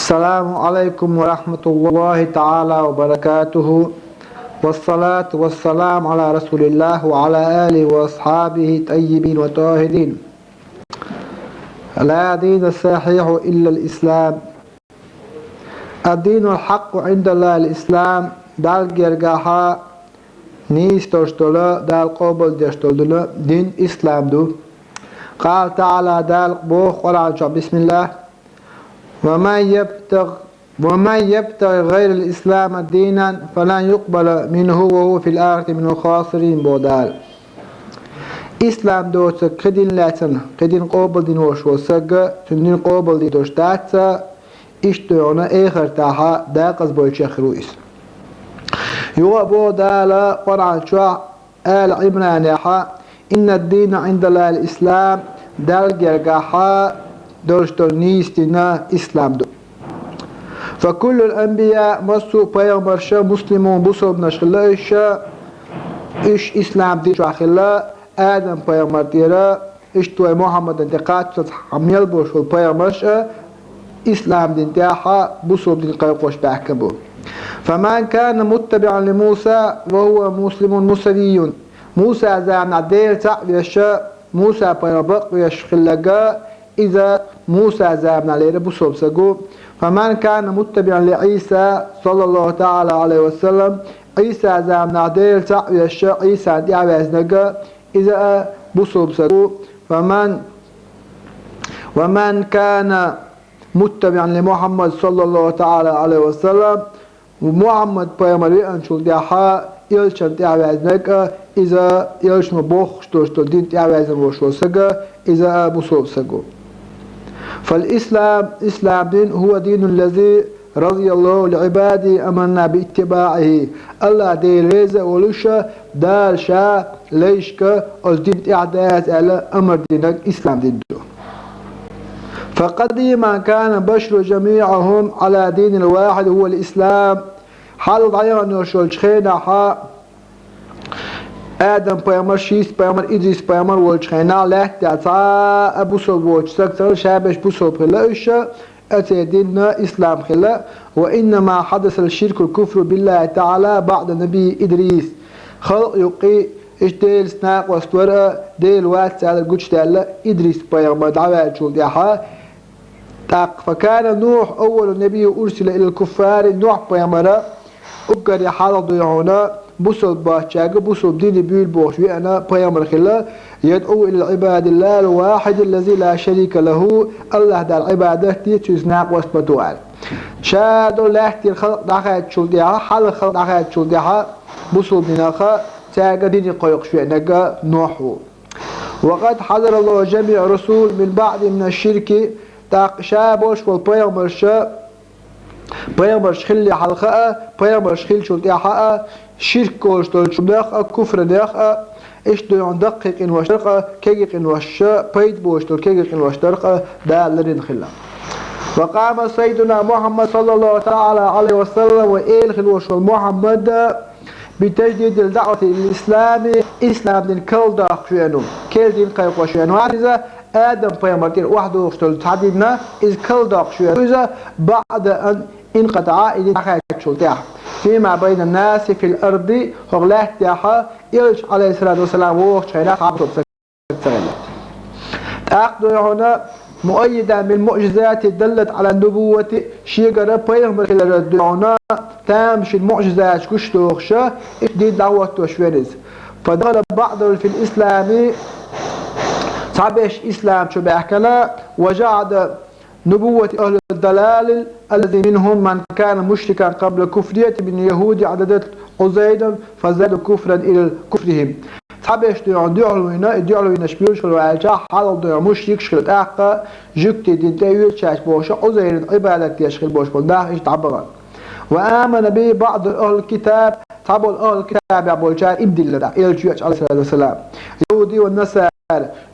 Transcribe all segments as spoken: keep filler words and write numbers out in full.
السلام عليكم ورحمة الله تعالى وبركاته، والصلاة والسلام على رسول الله وعلى آله وأصحابه الطيبين الطاهرين. لا دين صحيح إلا الإسلام. الدين الحق عند الله الإسلام. Далла гергахьа нийса долуш долу, Дала къобалдеш долу дина дин ислам ду. قال تعالى, Дала боху Къуръан чохь: بسم الله. ومن يبتغ ومن يبتغ غير الإسلام دينا فلن يقبل منه وهو في الآخرة من الخاسرين, боху Дала. Ислам доцург кхин дин лаьцна, кхин дин къобалдина волуш волу стаг, цуьнан дин къобалдийр долуш дац, иштта дуьйна эхартахь декъаза болчех хир ву иза. Юха а боху Дала Къуръан чохь, Ала Ӏимранехь: إن الدين عند الله الإسلام, Далла гергахь долуш долу нийса дин ислам ду. فكل الأنبياء, массо а пайхамарш, مسلمون, бусалбанаш хилла уьш, уьш ислам дин чохь хилла, Адам-пайхамар тӀера, иштта вай Мухьаммадан тӀе кхаччалц мел болуш волу пайхамарш а ислам дин тӀехь, бусалба дин кхайкхош баьхкина бу. فمن كان متبعا لموسى وهو مسلم مسوي. Муса заманахь Дела цхьаъ веш, Муса-пайхамар бакъ веш хилларг, иза Муса заманалера бусалба стаг ву. فمن كان متبعا لعيسى صلى الله تعالى عليه وسلم, Ӏийса заманахь Дела цхьаъ веш, Ӏийсана тӀаьхьаваьзнарг, иза а бусалба стаг ву. ومن ومن كان متبعا لمحمد صلى الله تعالى عليه وسلم, Мухьаммад-пайхамар веанчул тӀаьхьа элчана тӀаьхьаваьзнарг а, иза элчано бохуш долуш долу дин тӀаьхьаваьзна волуш волу стаг а, иза а бусалба стаг ву. فالإسلام, ислам дин, هو الدين الذي رضي الله لعباده أمرنا باتباعه. АллахӀ Дела реза а волуш, Дала Ша лайшка оцу дин тӀехь даза аьлла амар динарг ислам дин ду. فقديما كان البشر جميعهم على دين واحد هو الإسلام. Хьалха дӀаяхана йолуш йолчу хенахь, Адам-пайхамар, Шис-пайхамар, Идрис-пайхамар волчу хенахь, лаьттахь цхьа а бусалба воцуш стаг ца хилла, ша берш бусалба хилла уьш, оцу динна ислам хилла. وإنما حدث الشرك والكفر بالله تعالى بعد نبي إدريس. Халкъ юккъе иштта Делаца накъост вар а, Дела вац аьлларг гучудаьлла Идрис-пайхамар дӀаваьллачул тӀаьхьа, тӀаккха, فكان نوح أول نبي أرسل إلى الكفار, Нухь-пайхамар уггаре хьалха дуй хьуна бусалба боцчаьрга бусалба дине буьйлу бохуш веана пайхамар хилла, يدعو إلى عبادة الله الواحد الذي لا شريك له, АллахӀ Далла Ӏибадат де, цуьнца накъост ма до аьлла. Ша долу лаьттера халкъ дӀахаьттачул тӀаьхьа, хьалха халкъ дӀахаьттачул тӀаьхьа бусалба динах цаьрга дине кхойкхуш веанарг Нухь ву. وقد حذر الله جميع الرسل من بعض من الشرك, тӀаккха Ша болуш болу пайхамарш, пайхамарш хилле хьалха а, пайхамарш хиллачул тӀаьхьа а, ширк олуш долчу хӀуманах а, куфранах а, иштта дуьйна даккхий къинош дарх а, кегий къинош, пайда боцуш долу кегий къинош дарх а Дала ларина хилла. وقام سيدنا محمد صلى الله تعالى عليه وسلم, вайн эла хилла волуш волу Мухьаммад, بتجديد الدعوة إلى الإسلام, ислам дин карладоккхуш веана ву, керла дин кхайкхош веана ву иза, Адам-пайхамар тӀера охьадогӀуш долу цхьа дин, иза карладоккхуш веана ву иза, بعد أن انقطع, и дин дӀахаьттачул тӀаьхьа, فيما بين الناس في الأرض, хӀокху лаьттахь элча, Ӏалайхиссалату вассалам, вогӀучу хенахь хьалха ца хилла. ТӀаккха дуй хьуна, مؤيدا بالمعجزات الدالة على النبوة, шегара пайхамар хилар дуй хьуна тамашийна муӀжизаташ гучудохуш, иштта дин дӀахӀоттош веана иза. فدخل بعضهم في الإسلام, цхьаберш ислам чу баьхкина, وجحد نبوة أهل الضلال الذي منهم من كان مشركا قبل كفره من اليهود عددت عزيرا فزادوا كفرا إلى كفرهم. Цхьаберш дуьхьал дуьхьал вина, и дуьхьал винарш буьйлуш хилла ваьлча, хьалха дуьхьал мушрикаш хилла, тӀаккха жуьгтийн дин тӀе оьцуш болуш, Ӏузайран Ӏибадат деш хилла болуш болу нах иштта дӀабахана. وآمن به بعض أهل الكتاب, цхьаболу ахӀлу китабехь болчара иман диллира, элча веача, Ӏалайхиссалату вассалам. Яхуди ва насара,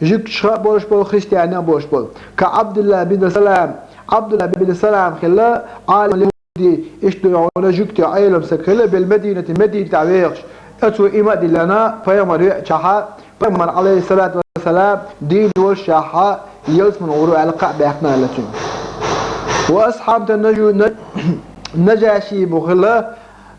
жуьгташ а болуш болу, христианех а болуш болу. КаӀабдулла бин Салам, Ӏабдулла бин Салам хилла, Ӏалимул яхуди, иштта дуй хьуна жуьгтийн Ӏелам стаг хилла, бил Мединати, Мединатехь вехаш, оцо иман а диллина, пайхамар веачахьа, пайхамар, Ӏалайхиссалату вассалам, дийна волушшехьа, ялсамане гӀур ву аьлла, кхаъ баьккхина аьлла цуьнга. وأصحمت النجو-، ن-، النجاشي боху хилла,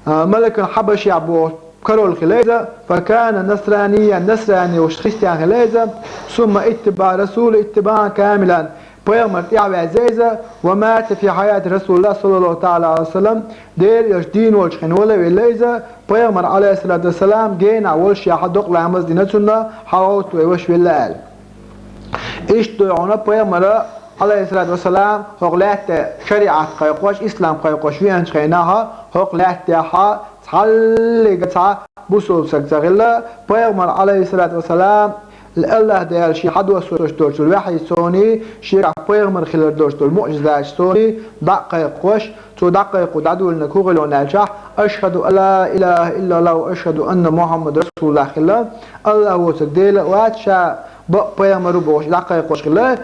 а, Маликул Хьабаши боху король хилла иза, فكان نصرانيا, насрани волуш христиан хилла иза, ثم اتبع الرسول اتباعا كاملا, пайхамар тӀаьхьаваьзза иза, ومات في حياة رسول الله صلى الله تعالى عليه وسلم, Делан элча дийна волчу хенахь вала а велла иза, пайхамар, алейхиссалату вассалам, генахь волушшехь докъа ламаз а дина цунна, хьан гӀовтту вай ваша велла аьлла. Иштта дуй хьуна пайхамара, алейхиссалату вассалам, хӀокху лаьтта шариӀат кхайкхош, ислам кхайкхош веанчу хенахь, хӀокху лаьттахь цхьаллига цхьа бусалба стаг ца хилла, пайхамар, алейхиссалату вассалам, Аллаха Дала шен хьадоссош долчу вахьий соний, шегахь пайхамар хилар долуш долу муъжизаташ соний, дӀа а кхайкхош, цо дӀакхайкхо дӀадоьллинарг хӀун хилла аьлчахь, أشهد أن لا إله إلا الله وأشهد أن محمدا رسول الله хилла, Аллах воцург Дела а вац, ша бакъ пайхамар ву бохуш, и дӀакхайкхош хилла,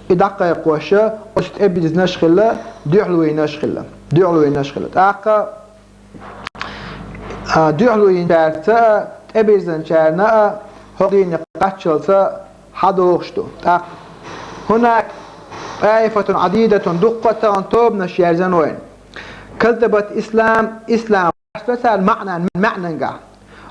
и дӀакхайкхош, оцу тӀе бирзинарш хилла, дуьхьал вийнарш хилла, дуьхьал вийнарш хилла. ТӀаккха, а, дуьхьал вийнарца а, тӀе бирзинчарна а, хӀокху дийне кхаччалца хьадогӀуш ду. ТӀаккха: هناك طائفة عديدة, дуккха а тахана тобанаш яьрзина вайна. كذبت الإسلام, ислам баьхкина цара маьӀнан, маьӀнангахь.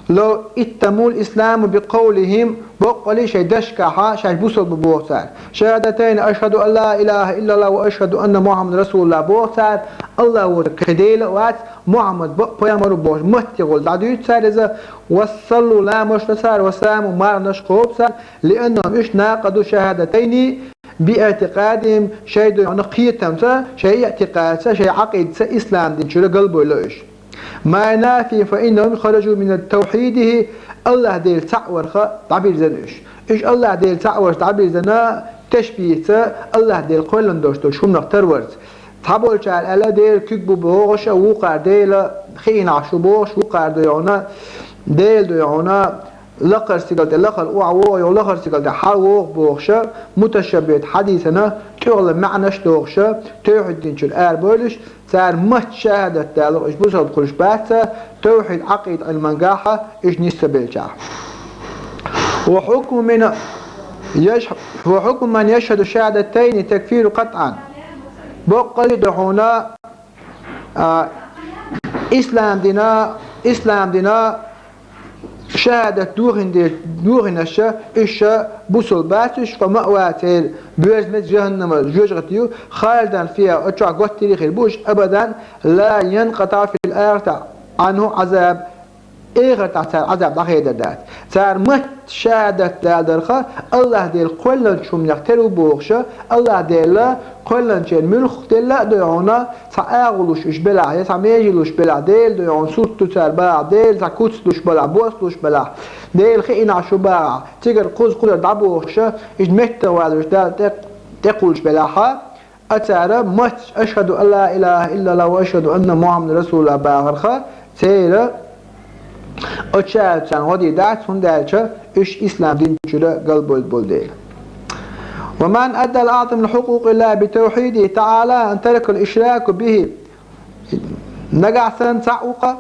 لو اتموا الإسلام بقولهم, боккъалла шайн дашкахь шаьш бусалба бу боху цара. شهادتين أشهد أن لا إله إلا الله وأشهد أن محمدا رسول الله боху цара, Аллах воцург кхин Дела а вац, Мухьаммад бакъ пайхамар ву бохуш, маттехула дӀадуьйцу цара иза, وصلوا, ламазаш до цара, وصاموا, марханаш кхобу цара, لأنهم уьш ناقضوا الشهادتين باعتقادهم, шайн дуй хьуна кхетамца, шайн иътикъадца, шайн Ӏакъидаца ислам дин чуьра галбевлла уьш. ما ينافي فإنهم خرجوا من توحيده, Аллах Дела цхьаъ варх дӀабирзина уьш. Уьш Аллах Дела цхьаъ варх дӀабирзина ташбихьца, Аллах Дела кхоьллина долуш долчу хӀуманах тарварца. Цхьаболчара аьлла, Дела куьг бу бохуш а, вукхара Дела хиънахь шу бохуш, вукхара дуй хьуна, Дела дуй хьуна, лакхара стигала тӀе лахара охьавогӀу, йо лахара стигала тӀе хьалавогӀу бохуш а, муташаббихьат хьадисана тӀехула маьӀнаш дохуш а, тавхьид дин чуьра арабевллаш, цара маттаца шахӀадат далур, уьш бусалба хуьлуш бац, тавхьид Ӏакъида Ӏилмангахь уьш нис ца белчахь. وحكم من يش-, وحكم من يشهد الشهادتين تكفير قطعا. Боккъалла а ду хьуна, а, ислам дина, ислам дина шахӀадат дохийна де-, дохийнарш, уьш бусалба бац уьш, فمأواهم, церан боьрза меза жахӀаннама жоьжахати ю, خالدين فيها, оцу чохь готтийла хир бу уьш, أبدا لا ينقطع في الآخرة عنهم عذاب, эхартахь цара Ӏазап дӀахедар дац. Цара маттаца шахӀадат даларх, Аллах Дела кхоьллинчу хӀуманех тера ву бохуш а, Аллах Дела кхоьллинчеран муьлхха делла а дуй хьуна, цхьа агӀо луш уьш белахь, я цхьа меже луш белахь, Дела дуй хьуна сурт ду цара бахахь, Дела цхьа куц луш белахь, бос луш белахь, Дела хиънахь шу бахахь, цигара кхуза кхузара дӀабохуш а, уьш меттах валуш Далла тӀе-, тӀекхуллуш белахь, а цара маттаца أشهد أن لا إله إلا الله وأشهد أن محمدا رسول الله бахарх, церан оцу шахӀадатан гӀо дийр дац, хӀунда аьлча уьш ислам дин чуьра галбевлла болу дела. ومن أدى أعظم الحقوق لله بتوحيده تعالى أن ترك الإشراك به. Нагахь санна цхьаъ ву-кх,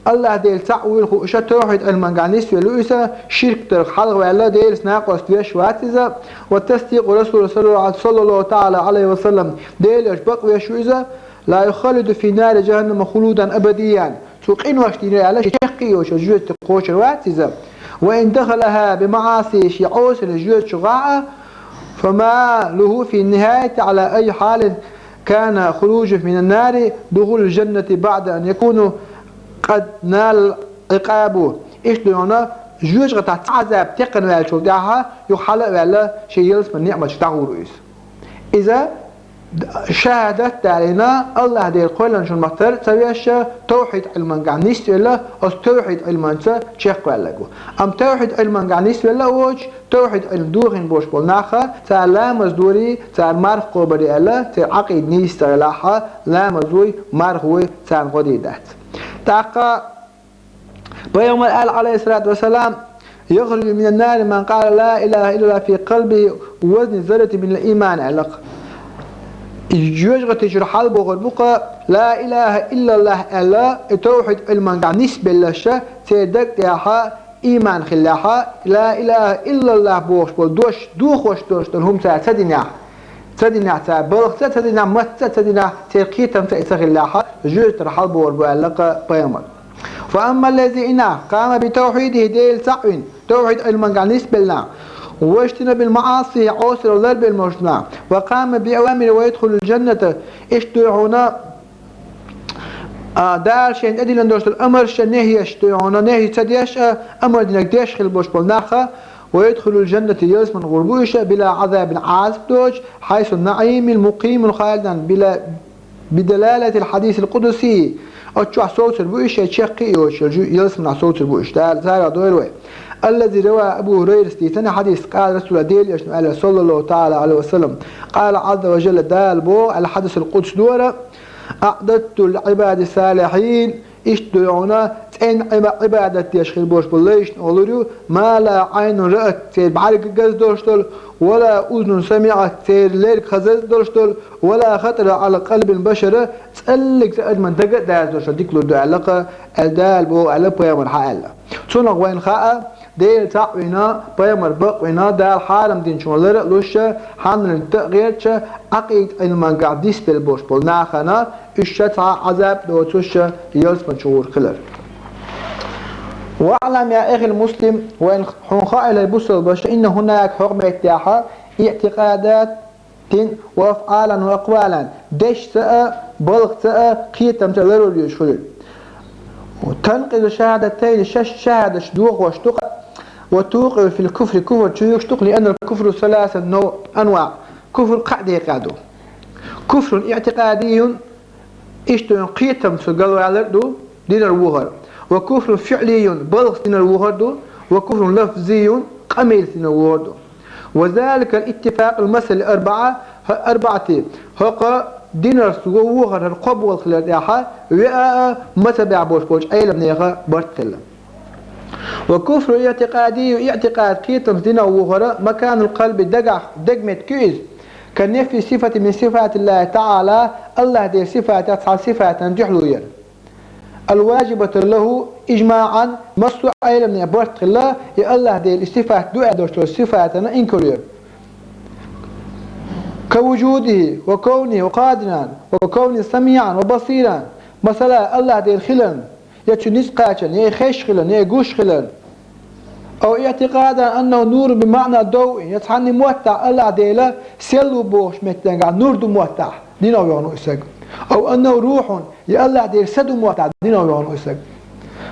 Аллах Дела цхьаъ вуйла хууш а, тавхьид Ӏилманга нисвелла ву иза, ширк дарх хьалхаваьлла, Делаца накъост веш вац иза, وتصديق الرسول صلى الله تعالى عليه وسلم, Делан элча бакъвеш ву иза, لا يخلد في نار جهنم خلودا أبديا. Цо къинош дина аьлла, шен чаккхе йоцуш жоьжахати кхочур вац иза. وإن دخلها بمعاصي, шен Ӏосина жоьжахати чу гӀахь а, فمآله في النهاية على أي حال كان خروجه من النار دخول الجنة بعد أن يكون قد نال عقابه. Иштта дуй хьуна, жоьжахатахь цхьа Ӏазап текхна ваьллачул тӀаьхьа, юха хьала а ваьлла, шен ялсаманин неӀматашка дӀагӀур ву иза. Иза шахӀадат далийна, Аллах Дела кхоьллинчун маттара ца веш а, тавхьид Ӏилманга нисвелла, оцу тавхьид Ӏилманца чекхваьлларг ву. Амма тавхьид Ӏилманга нисвелла а воцуш, тавхьид Ӏилма дохийна болуш болу нах, цара ламаз дорий, цара марха кхобарий аьлла, церан Ӏакъида нийса ца хилахь, ламаз вуй, марха вуй, царна гӀо дийр дац. ТӀаккха Пайхамара аьлла, Ӏалайхиссалату вассалам: «يخرج من النار من قال لا إله إلا الله في قلبه وزن ذرة من الإيمان», аьлла-кх. Жоьжахати чуьра хьалабохур бу-кх «لا إله إلا الله» аьлла, и тавхьид Ӏилманга нисбелларш, церан даг тӀехь ийман хиллехь, «لا إله إلا الله» бохуш болу дош дохош долуш долу хӀума цара ца динехь. ца динехь цара балхца а ца динехь, матца а ца динехь, церан кхетамца а и ца хиллехь, жоьжахатара хьалабогӀур бу аьлла-кх пайхамара. فأما الذي إنه قام بتوحيده, Дела цхьаъ вина, тавхьид Ӏилманга нисбелла нах, واجتنب المعاصي, Ӏосаралла ларбелла болчу нах, وقام بأوامره ويدخل الجنة, иштта дуй хьуна, а, Дала шайна тӀедиллина долуш долу амарш а, нехьеш дуй хьуна, нехьи ца деш а, амар динарг деш хилла болуш болу нах а, ويدخل الجنة, ялсамане гӀур бу уьш а, بلا عذاب, Ӏазап доцуш, حيث النعيم المقيم خالدا بلا بدلالة الحديث القدسي, оцу чохь совцур бу уьш, шайн чаккхе а йоцуш йолчу ялсаманехь совцур бу уьш. Дала царах дойла вай. الذي رواه أبو هريرة, дийцина хьадис, قال رسول الله, Делан Элчано аьлла, صلى الله تعالى عليه وسلم, قال عز وجل, Дала боху, аьлла хьадисал къудси дора: أعددت لعبادي الصالحين, иштта дуй хьуна, цӀена Ӏиба-, Ӏибадат деш хир болуш болу лайшна олур ю, ما لا عين رأت, церан бӀаьргаш газ долуш долу, ولا أذن سمعت, церан лерг хаза долуш долу, ولا خطر على قلب بشر, цӀаллиг цхьа адаман дага а даьзна долуш долу дика лур ду аьлла-кх, аьлла Дала боху аьлла пайхамара хьан аьлла. Цунах вайна хаьа, Дела цхьаъ вина, пайхамар бакъ вина, Дала хьарам динчунах лар а луш, хьаннан тӀе а гӀерташ, Ӏакъида Ӏилманга нисбелла болуш болу нахана, уьш ша цхьа а Ӏазап доцуш, ялсамане чу гӀур хилар. واعلم يا أخي المسلم, вайн хьуна хаийла, бусалба ваша, إن هناك, хӀокху меттехь, اعتقادات وأفعالا وأقوالا, дешца а, балхца а, кхетамца а ларор йоьдуш хуьлу. تنقض الشهادتين, шаьш шахьадаташ дохош ду-кх, وتوقع في الكفر, куфр чу юьгуш ду-кх, لأن الكفر ثلاثة نوع, أنواع, куфр кхаа декъехь ду. كفر اعتقادي, иштта кхетамца галвалар а ду, динара вухар. وكفر فعلي, балхца динара вухар ду, وكفر لفظي, къамелца динара вухар ду. وذلك الاتفاق المسألة الأربعة, хӀа-, أربعة, хӀокху динарца вухар хӀара кхо болу хилар тӀехь, веа а, мазхӀабехь болуш болчу Ӏеламнехан барт хилла. وكفر اعتقادي, иътикъад, кхетамца динах вухар, مكان القلب, дагахь, дегметта ю иза, كنفي صفة من صفات الله تعالى, АллахӀ Делан сифатех цхьана сифатан дуьхьало яр. الواجبة له إجماعا, массо а Ӏеламнехан барт хилла, и АллахӀ Делан и сифат ду аьлла долуш долу сифатана инкар яр. كوجوده وكونه قادرا وكونه سميعا وبصيرا, масала, АллахӀ Дела хиларна, я цуьнан ницкъ кхачарна, я и хезаш хиларна, я и гуш хиларна. أو اعتقادا أنه نور بمعنى ضوء, я цхьанна моттахь АллахӀ Дела сел ву бохучу меттехь нур ду моттахь, динах воьхна ву и стаг. أو أنه روح, я АллахӀ Дела са ду моттахь, динах воьхна ву и стаг.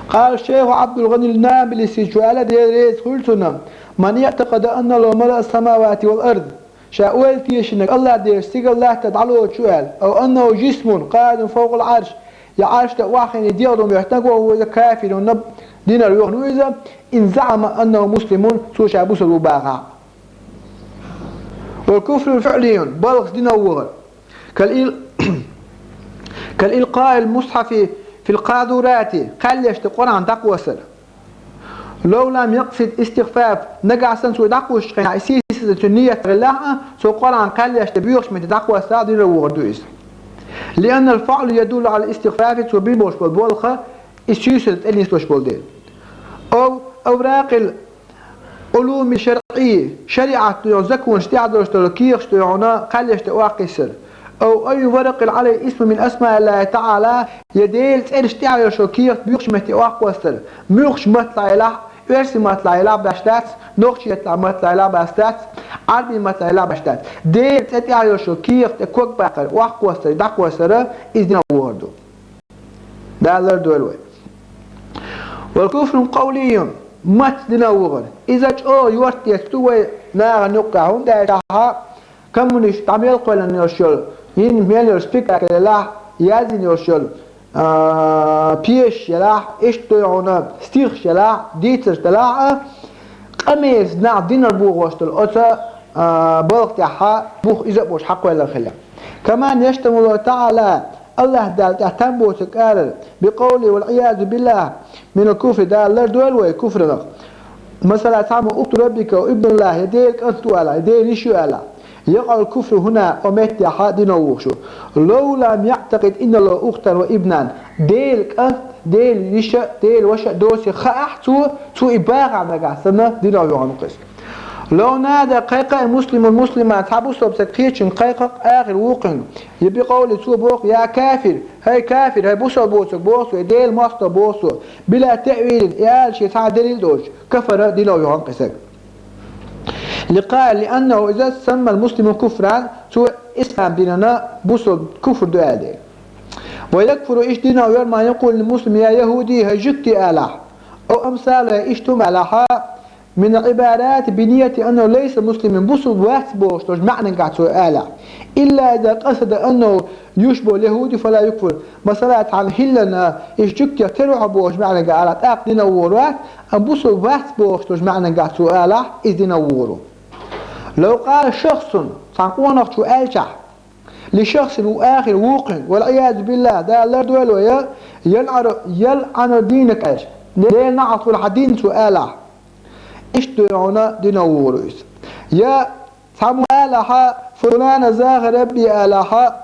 قال الشيخ عبد الغني النابلسي, цо аьлла, Дела реза хуьлда цунна: من اعتقد أن له ملء السماوات والأرض, ша ойла тешнарг АллахӀ Дела стигала, латта дӀалоцуш ву аьлла, أو أنه جسم قائم فوق العرش, я Ӏарш тӀе охьахиъна дегӀ ду моьттинарг ву иза, كافر, динах воьхна ву иза, إن زعم أنه مسلم, цо ша бусалба ву бахахь. والكفر فعلي, балхца динах вухар. كالإل-, كإلقاء المصحف في القاذورات, кхаьллеш тӀе Къуръан дӀакхоссар. لو لم يقصد الاستخفاف, нагахь санна цо дӀакхуссучу хенахь, и сийсаза цуьнан ниет хилахь а, цо Къуръан кхаьллеш тӀе боьхачу метте дӀакхоссахь, динах вухар ду иза. لأن الفعل يدل على الاستخفاف, цо бина болуш болу болх, и сийсаза тӀе нислуш болу дела. أو أوراق العلوم الشرعية, шариӀат дуй хьуна, законаш тӀехь долуш долу кехаташ дуй хьуна кхаьллеш тӀе охьакхиссар. أو أي ورق عليه اسم من أسماء الله تعالى, я Делан цӀераш тӀехь йолуш йолу кехат боьхачу метте охьакхоссар. Муьлххачу маттахь елахь, оьрсийн маттахь елахь беш дац, нохчийн маттахь елахь беш дац, Ӏарбийн маттахь елахь беш дац. Делан цӀе тӀехь йолуш йолу кехат тӀе ког баккхар, охьакхоссар, дӀакхоссар, иза динах вухар ду. Дала лардойла вай. والكفر قولي, матца динах вухар. Иза чӀогӀа йорта деш ду вай нахана юккъехь, хӀунда аьлча коммунисташ дӀа мел кхоьллина йолуш йолу, йина мел йолу спектакль елахь, яздина йолуш йолу, а, пьесаш елахь, иштта дуй хьуна стихаш елахь, дийцарш делахь а, къамелаца нах динах бухош долу оцу, а, балха тӀехь бух иза а болуш хьакхоьллина хилла. كما يشتمل تعالى, АллахӀ Далла тӀехь там боцург алар, بقوله والعياذ بالله من الكفر, Дала лардойла вай куфранах. Масала, цхьаммо: اقتل ربك وابن الله, я Делан кӀант ву алахь, я Делан йиш ю алахь. يقع الكفر هنا, оцу меттехь динах вухуш ву. لو لم يعتقد أن له أختا وابنا, Делан кӀант, Делан йиш а, Делан ваша а доций хаахь цо, цо и бахахь нагахь санна, динах воьхна ву-кх иза. لو نادى, кхайкха а муслимун муслиман, цхьа бусалба саг кхечуьнга кхайкха а, ахир вукхуьнга, я бикъовли, цо боху: «Я кафир, хӀай кафир, хӀай бусалба воцург», боху цо, я Делан мостагӀа, боху цо, «била таъвилин», и ала шен цхьа а далил а доцуш, «кафара», динов йоху-кх и саг. Ликъа-, لأنه إذا سمى المسلم كفرا, цо ислам динана бусалба куфр ду аьлла дела. ويكفر, иштта динов йора, من يقول للمسلم: «Я яхӀуди, хӀай жуьгти», алахь, أو أمثالها, иштта хӀума алахьа, من العبارات بنية أنه ليس مسلما, бусалба вац бохуш долчу маьӀнехь цо алахь. إلا إذا قصد أنه يشبه اليهود فلا يكفر. Масала, цхьана хӀиллана, иштта жуьгтех тера ву хьо бохучу маьӀнехь алахь, тӀаккха динов вухур вац, амма бусалба вац бохуш долчу маьӀнехь цо алахь, иза динов вухур ву. لو قال شخص, цхьана къонахчо аьлчахь, لشخص, ахир вукхуьнга, والعياذ بالله, Дала лардойла вай, يلعن, يلعن دينك аьлча, Делан наӀалт хуьлда хьан динна цо алахь, иштта дуй хьуна динов вухур ву иза. Я цхьаммо алахьа: «فلان زاغ ربي», алахьа,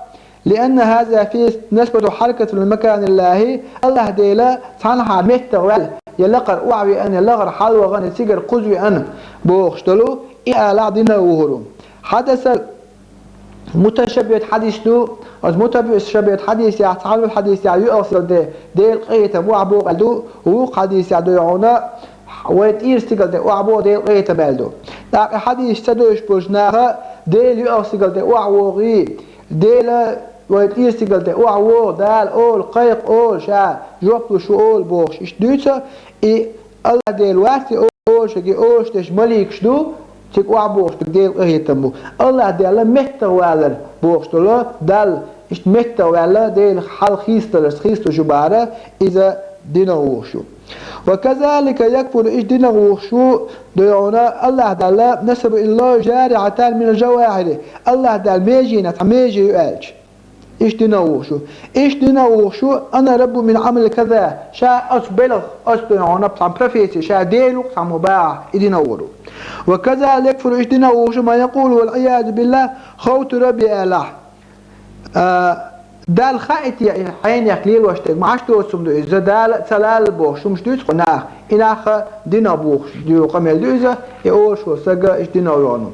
لأن هذا فيه نسبة حركة لمكان الله, АллахӀ Дела цхьанхьа меттах ваьлла, я лакхара охьавеана, я лахара хьалавахана, я цигара кхузвеана бохуш долу, и алахь динов вухур ву. حدث المتشبهة хьадис ду, оцу муташаббихьат хьадисехь, цхьана хьадисехь юьхьал стигала тӀе Делан къинхетам охьабоху аьлла ду, вукху хьадисехь дуй хьуна, вайн тӀера стигала тӀе охьабоху Делан къинхетам аьлла ду. ТӀаккха и хьадис ца девзаш болчу наха Дела юьхьал стигала тӀе охьавогӀий, Дела вайн тӀера стигала тӀе охьавогӀу, Дала олу, кхайкха олу, ша жоп луш ву олу бохуш иштта дуьйцу, и АллахӀ Дела вац и олуш, и олуш дерш маликаш ду, цига охьабохуш дерг Делан къинхетам бу. АллахӀ Дела меттах валар бохуш долу, Далла иштта меттах ваьлла, Делан хьал хийцадаларца хийцалуш ю бахьара, иза динов вухуш ву. وكذلك يكفر, иштта динов вухуш ву, дуй хьуна, АллахӀ Далла نسب إلى الله جارحة من الجوارح, АллахӀ Далла меженах цхьа меже ю аьлча. Иштта динов вухуш ву. Иштта динов вухуш ву: «أنا رب من عمل كذا», ша оцу белхан, оцу дуй хьуна, цхьана профессия, ша Дела ву-кх цхьаммо бахахь, и динов вухур ву. وكذلك يكفر, иштта динов вухуш ву, من يقول والعياذ بالله: «خوت ربي», алахь. А, Далла хаий те и хьенех лелош дерг, ма Ӏаш доцу хӀума ду иза, Дала а ца лалла бохуш хӀумаш дуьйцу-кх нах. И нах динов бухуш долу къамел ду иза, и олуш волу сага иштта динов йохур ву.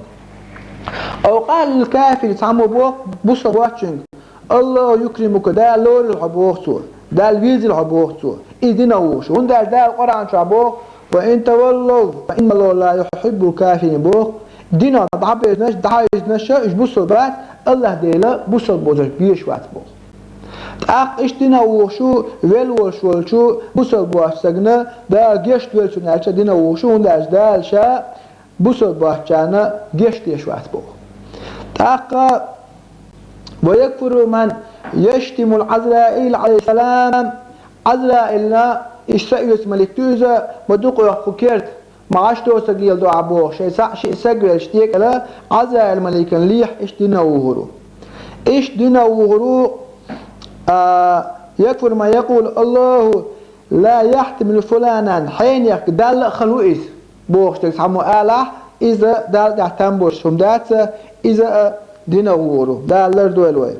أو قال للكافر, цхьаммо боху бусалба воцчуьнга: «الله يكرمك», Дала лорийла хьо боху цо, Дала вирзийла хьо боху цо. И динов вухуш ву. ХӀунда аьлча Дала Къуръан чохь боху: «وإن تولوا فإن الله لا يحب الكافرين», боху. Динов дӀабевзинарш, дӀахьаьвзинарш, уьш бусалба бац, АллахӀ Дела бусалба боцурш безаш вац боху. ТӀаккха иштта динов вухуш ву, велла волуш волчу бусалба боцчу стагана Дала гечдойла цунна аьлча динов вухуш ву, хӀунда аьлча Дала ша бусалба боцчарна гечдеш вац боху. ТӀаккха: «ويكفر من يشتم عزرائيل عليه السلام», Ӏазраилна иштта са оьцу малик ду иза, ма дукха йоккху керта, ма Ӏаш доцург леладо ахь боху, шайн цхьаъ шиъ саг велча тӀекӀала, Ӏазраил маликан лехьа иштта динов вухур ву. Иштта динов вухур ву, а, «يكفر من يقول الله لا يحتمل فلانا», хьенех Далла а хала ву иза бохуш дерг цхьаммо алахь, иза Далла тӀехь там болуш хӀума дац, иза а динов вухур ву. Дала лардойла вай.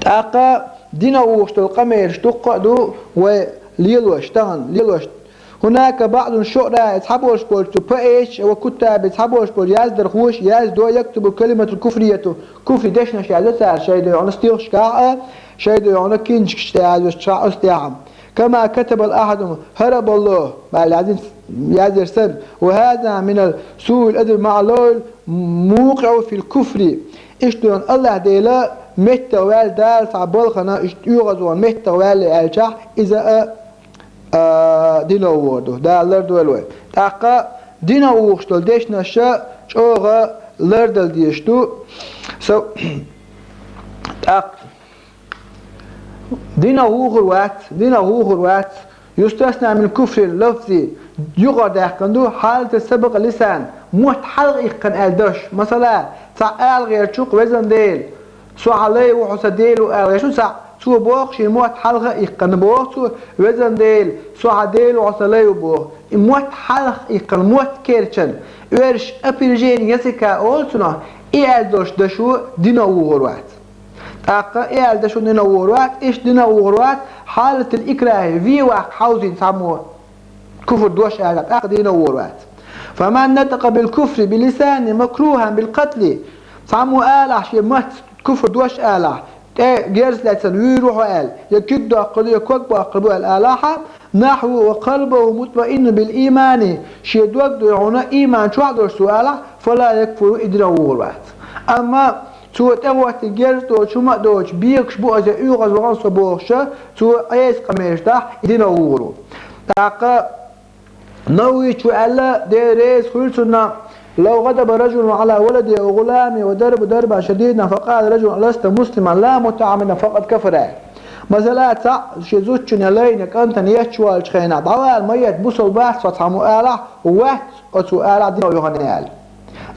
ТӀаккха динов вухуш долу къамелаш дуккха а ду вай лелош, тахана лелош. «هناك بعض الشعراء», цхьаболуш болчу поэташ а, «والكتاب», цхьаболуш болчу яздархоша яздо, «يكتب الكلمة الكفرية», куфри дешнаш яздо цара шайн дуй хьуна стихашкахь а, шайн дуй хьуна киншкаш тӀе яздо, чохь а оцу тӀехь а. «كما كتب أحدهم هرب الله», бала яздина, яздира санна, «وهذا من سوء الأدب مع الله الموقع في الكفر». Иштта дуй хьуна АллахӀ Дела меттах ваьлла, Дала цхьа балхана иштта оьгӀазвахана меттах ваьлла аьлчахь, иза а, а, динов вухур ду. Дала лардойла вай. ТӀаккха динов вухуш долу дешнаш чӀогӀа лардала дезаш ду. Со-, тӀаккха Динов вухур вац, динов вухур вац. «يستثنى من الكفر اللفظي», юкъара даьккхина ду, «حالة سبق اللسان», мотт хьалха иккхина аьлла даш. Масала, цхьа ала гӀерташ ву-кх: «Везан Дела, со хьан лай ву, хьо сан Дела ву», ала гӀерташ ву цхьаъ, цо боху шен мотт хьалха а иккхина, боху цо: «Везан Дела, со хьан Дела ву, хьо сан лай ву», боху. И мотт хьалха иккхина, мотт керчина, оьрсаша опережение языка олу цунах, и аьлла долуш дашо динов вухур вац. ТӀаккха и аьлла дашо динов вухур вац, иштта динов вухур вац, حالة الإكراه, вен ваккха хьовзийна цхьаммо куфр дош аьлча, тӀаккха динов вухур вац. فمن نطق بالكفر بلسانه مكروها بالقتل. Цхьаммо алахь шен матца куфр дош алахь, тӀе герз лаьцна вуьйр ву хьо аьлла, я куьг доккхур ду, я ког боккхур бу аьлла алахьа, نحو وقلبه مطمئن بالإيمان, шен дог ду хьуна иман чохь долуш цо алахь, فلا يكفر, и динах вухур вац. Амма цо тӀехӀоттина герз доцуш, хӀума а доцуш, бегаш бу аса, оьгӀаз вахана со бохуша, цо Ӏеса къамелаш дахь, и динах вухур ву. ТӀаккха Нававичо аьлла, Дела реза хуьлу цунна: لو غضب رجل على ولده أو غلامه وضربه ضربا شديدا فقال رجل ألست مسلما لا متعمدا فقد كفر. Масала, цхьаъ шен зудчунна, лайна, кӀантана етташ ваьллачу хенахь, дӀавала, ма етта, бусалба вац хьо цхьаммо алахь, вац оцо алахь, динах вуьгӀна аьлла.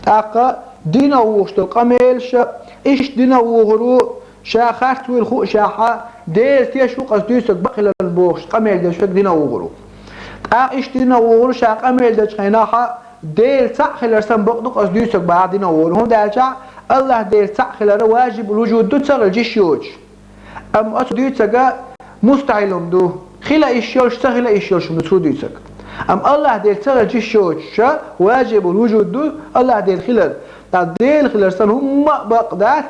ТӀаккха динах вухуш долу къамелаша, иштта динах вухур ву, ша харц вуйла хуушехь, Делан теш ву-кх аса дуьйцург, бакъ хиларна бохуш, къамел деш верг динах вухур ву. ТӀаккха иштта динах вухур ву, ша къамел дечу хенахь, Дела цхьаъ хилар санна бакъ ду-кх аса дуьйцург бахьа динах вухур ву. ХӀунда аьлча Аллахь Дела цхьаъ хилар важиб вуьжуд ду, ца хилча йиш йоцуш. Амма оцу дуьйцург мустахьил хӀума ду. Хила йиш йолуш, ца хила йиш йолуш хӀума ду цо дуьйцург. Амма Аллахь Дела ца хилча йиш йоцуша, важибул вужуд ду Аллахь Дела хилар. ТӀаккха Дела хилар санна хӀумма а бакъ дац.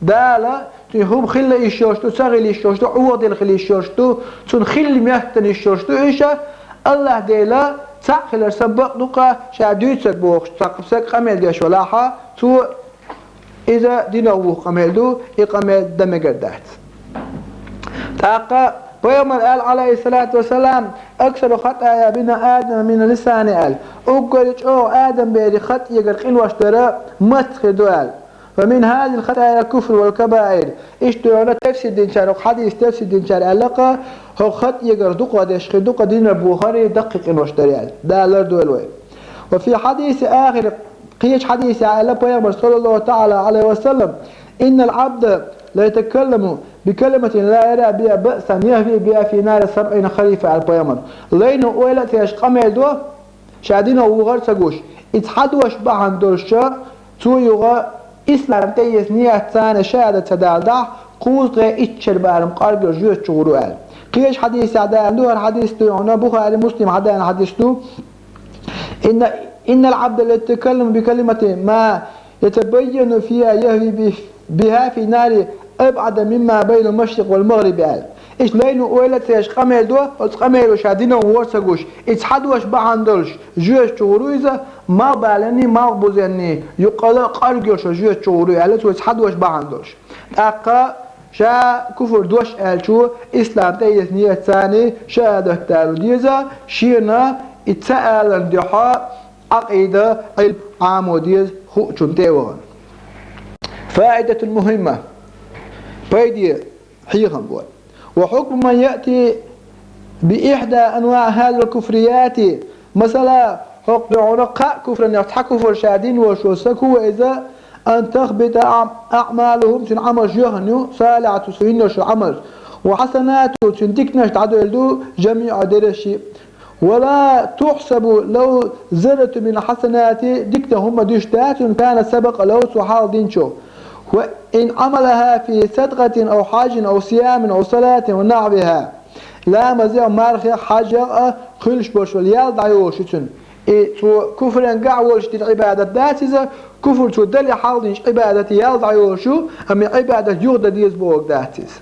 Дала, цуьнан хӀума хила йиш йолуш ду, ца хила йиш йолуш ду, Ӏодилла хила йиш йолуш ду, цунна хилла моьттина йиш йолуш ду, иштта Аллахь Дела цхьаъ хилар санна бакъ ду-кх ша дуьйцург бохуш, цхьа стаг къамел деш велахь, цо иза динах вуху къамел ду, и къамел дан мегар дац. ТӀаккха пайхамар аьлла, Ӏалайхиссалату вассалам: أكثر خطايا بني آدم من لسانه, аьлла. Уггаре чӀогӀа Адам-берийн хатӀ егар, къинош дар маттах хир ду аьлла. ومن هذه الخطايا الكفر والكبائر. Иштта дуьйна тафсир динчара, хӀокху хьадис тафсир динчара аьлла-кх, хӀокху хатӀ егар дукха деш хир ду-кх динах бохург, даккхий къинош дар аьлла. Дала лардойла вай. وفي حديث آخر, кхечу хьадисехь аьлла пайхамар, саллаллаху таӀала Ӏалайхи ва саллам: إن العبد ليتكلم بكلمة لا يرى بها بأسا يهوي بها في نار سبعين خريفا, аьлла пайхамар. Лайно ойла а ца еш къамел до, ша динах вухар а ца гуш, и цхьа дош бахьана долуш, цо юха ислам тӀеэца ният ца, шахӀадат ца далахь, кхузткъе итт шарахь барам къоргал жоьжахати чу гӀур ву аьлла. Кхечу хьадисехь даьлла ду, хӀара хьадис ду хьуна, Бухари, Муслима хьадийна хьадис ду: إن، إن العبد ليتكلم بكلمة ما يتبين فيها يهوي به، بها في نار أبعد مما بين المشرق والمغرب, аьлла. Иштта лайно ойла а ца еш къамел до, оцу къамело ша динах вухар а ца гуш, и цхьа дош бахьана долуш, жоьжахати чу гӀур ву иза, малхбаланний, малхбузенний юккъала къоргал йолуш жоьжахати чу гӀур ву аьлла, цо и цхьа дош бахьана долуш. ТӀаккха ша куфр дош аьллачо ислам тӀеэца ният ца, шахӀадат далур деза, шена и ца аларна дуьхьа Ӏакъида, Ӏилм Ӏамо деза хуучунна тӀе а вахана. فائدة مهمة. Пайде хьехам бу. وحكم من يأتي بإحدى أنواع هذه الكفريات. Масала, хӀокху дуьхьал кхаа куфранех цхьа куфр ша дина волуш волу стаг хӀун ву иза, أن تحبط أع-، أعماله, цуьнан Ӏамалш йоьхна ю, الصالحة, цо йина йолуш йолу Ӏамалш, وحسناته, цуьнан диканаш дӀадевлла ду, جميعا, дерриш а. ولا تحسب له ذرة من الحسنات, диканах хӀумма дуьсуш дац цунна, كان سبق له, цо хьалха динчух. وإن عملها في صدقة أو حج أو صيام أو صلاة ونحوها. Ламазех, мархех, хьажех а хуьлуш болуш волу ял дӀайолуш ю цуьнан. И цо куфран гахь волуш дина Ӏибадат дац иза, куфр цо дале хьалха динчу Ӏибадате ял дӀайолуш ю, амма и Ӏибадат юха дан деза бохург дац иза.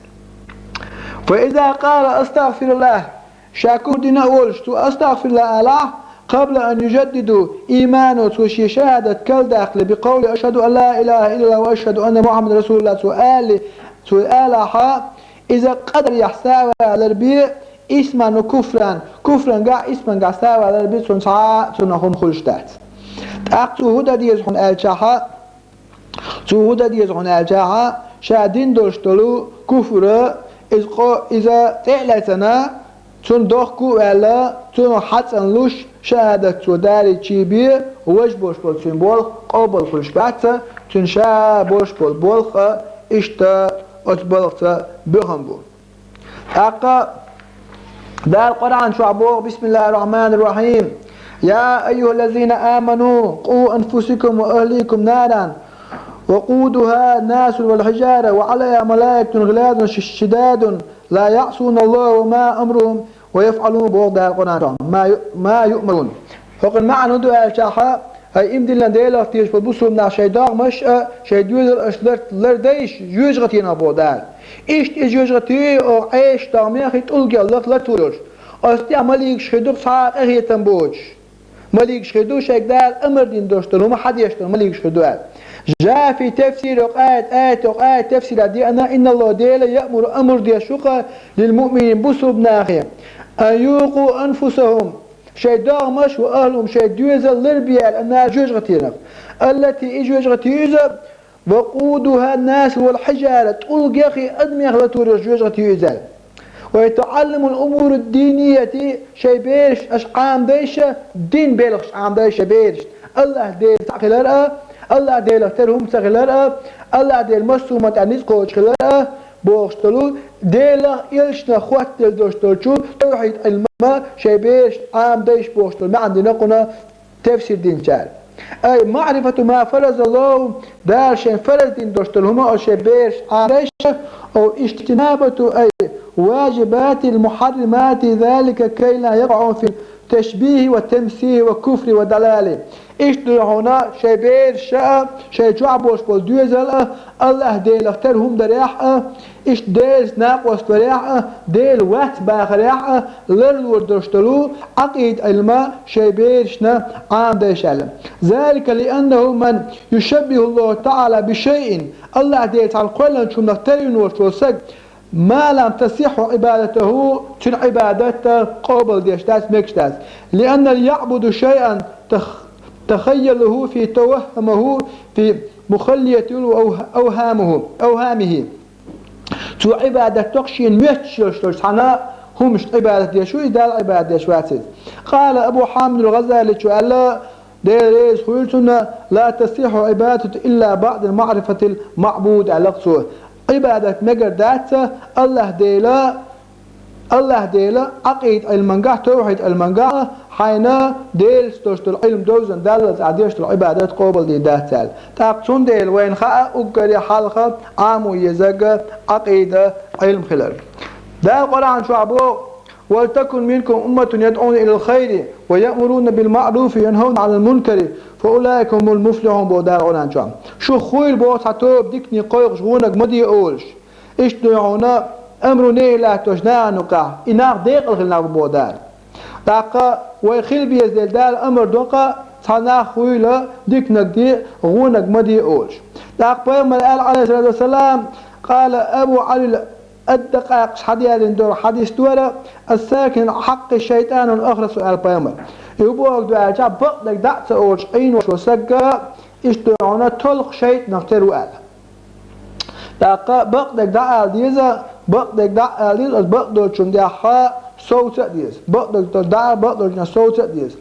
فإذا قال أستغفر الله, ша куфр дина а волуш, цо أستغفر الله алахь, قبل أن يجدد إيمانه, цо шен шахӀадат карладаккхале, بقول أشهد أن لا إله إلا الله وأشهد أن محمدا رسول الله, цо али, цо алахьа, иза къа дарехь савалар бе, исман ва куфран, куфран гахь, исман гахь савалар бе, цунна цхьа а цунах хӀума хуьлуш дац. ТӀаккха цо хӀун дан деза хьуна аьлчахьа, Цо хӀун дан деза хьуна аьлчахьа, ша дина долуш долу куфра, иза къо-, иза тӀе а лаьцна, цунна дохко а ваьлла, цунах хьацӀанлуш, шахӀадат цо далийча бен, важа болуш болу цуьнан болх къобал хуьлуш бац, цуьнан ша болуш болу болх а иштта оцу балхаца боьхна бу. ТӀаккха Дала Къуръан чохь боху: بسم الله الرحمن الرحيم. يا أيها الذين آمنوا قوا أنفسكم وأهليكم نارا وقودها الناس والحجارة عليها ملائكة غلاظ شداد لا يعصون الله ما أمرهم ويفعلون, боху Дала Къуръан чохь, ما يؤ-، ما يؤمرون. ХӀокхуьнан маьӀна хӀун ду аьлчахьа, хӀай иман диллина Делах тешаш болу бусулба нах, шайн догӀмаш а, шайн доьзал а аша лар-, лардайша жоьжахатенах боху Дала. Иштта и жоьжахати оха Ӏеша догӀмехи тӀулгех лар-, лартур йолуш. Оцу тӀехь маликаш хир ду цхьа а къинхетам боцуш. Маликаш хир ду шайга Дала амар дина долуш долу хӀума хьан деш долу маликаш хир ду аьлла. Жа фи тафсири оха аят, аят, оха аят тафсира деана, инналло Дела яъмуру амар деш ву-кха лил муъминин бусулба нахе. Ан юкъу анфусахум. Шайн догӀмаш ва ахлум шайн доьзал ларбе аьлла, аннара жоьжахатенах. Аллати и жоьжахати иза, вакъудуха насу вал хьижара, тӀулгехи адамех латур йолуш жоьжахати иза. Ва ятаӀалламул умуру динияти, шайн бераш аша Ӏамадайша, дин белхаш Ӏамадайша шайн берашна. Аллахь Дела цхьаъ хилар а, Аллахь Делах тера хӀума ца хилар а, Аллахь Дела массо а хӀуманна тӀехь ницкъ кхочуш хилар а, бохуш долу, Делах, элчанах хоттаделла долуш долчу тавхьид Ӏилма шайн берашна Ӏамадайша бохуш долу маьӀна дина кхунна тафсир динчара. Ай маърифату ма фаразаллаху, Дала шайн фараз дина долуш долу хӀума оха шайн берашна Ӏамадайша, ов ижтинабату ай важибатил мухьарримати залика кайла якъаӀу фи ташбихи ва тамсихи ва куфри ва далали. Иштта дуй хьуна шайн бераш а, шайн чохь болуш болу доьзал а, Аллахь Делах тера хӀума дарехь а, иштта Делаца накъост варехь а, Дела вац бахарехь а, ларлур долуш долу Ӏакъида Ӏилма шайн берашна Ӏамадайша аьлла. Залика лианнаху ман юшаббиху Аллаху таӀала бишайин, Аллахь Дела цхьана кхоьллинчу хӀуманах тера вина волуш волу саг, ма лам тасихху Ӏибадатаху, цуьнан Ӏибадат къобалдеш дац, мегаш дац. Лианнал яъбуду шайан тах-, тахайялаху фи таваххамаху фи мухаллиятил ва ав-, авхамуху, авхамихи. Цо Ӏибадат доккху шена моьттуш йолуш долчу цхьана хӀуманашна Ӏибадат деш ву, иза Далла Ӏибадат деш вац иза. Къала Абу Хьамид ал-ГӀазаличо аьлла, Дела реза хуьлда цунна, ла тасихху Ӏибадату илла баъда маърифатил маъбуд аьлла цо. Ӏибадат мегар дац Аллахь Дела, Аллахь Дела Ӏакъида Ӏилмангахь, тавхьид Ӏилмангахь, хьайна Делаца долуш долу Ӏилма довзан даллалц ахь деш долу Ӏибадат къобалдийр дац аьлла. ТӀаккха цундела вайна хаьа уггаре хьалха Ӏамо езарг Ӏакъида Ӏилма хилар. Дала Къуръан чохь боху: «Валтакун минкум умматун ядӀуна илал хайри ва яъмуруна бил маъруфи ва янхавна Ӏанил мункари, фа улаика хумул муфлихун», боху Дала Къуръан чохь. Шух хуьйла боху цхьа тоба дикане кхойкхуш, гӀунаг ма де олуш. Иштта дуй хьуна амру нехӀи латтош нахана юкъахь, и нах декъала хилла нах бу боху Дала. ТӀаккха вай хила беза дела Дала амар до-кха, цхьа нах хуьйла диканиг де, гӀунаг ма де олуш. ТӀаккха пайхамар аьлла, Ӏалайхиссалату вассалам, къала Абу Ӏалил ад-Дакъакъис хьадеана долу хьадис дара, ас-сакин хьаккхи шайтӀанун ахрасу аьлла пайхамар. И хӀун бохург ду аьлча, бакъдерг дӀа а ца олуш Ӏийна волуш волу саг, иштта дуй хьуна толху шайтӀанах тера ву аьлла. ТӀаккха бакъдерг дӀаала деза, бакъдерг дӀаала деза, оцу бакъдолчунна тӀехь совца а деза. Бакъдерг дӀаала, бакъдолчунна совца а деза.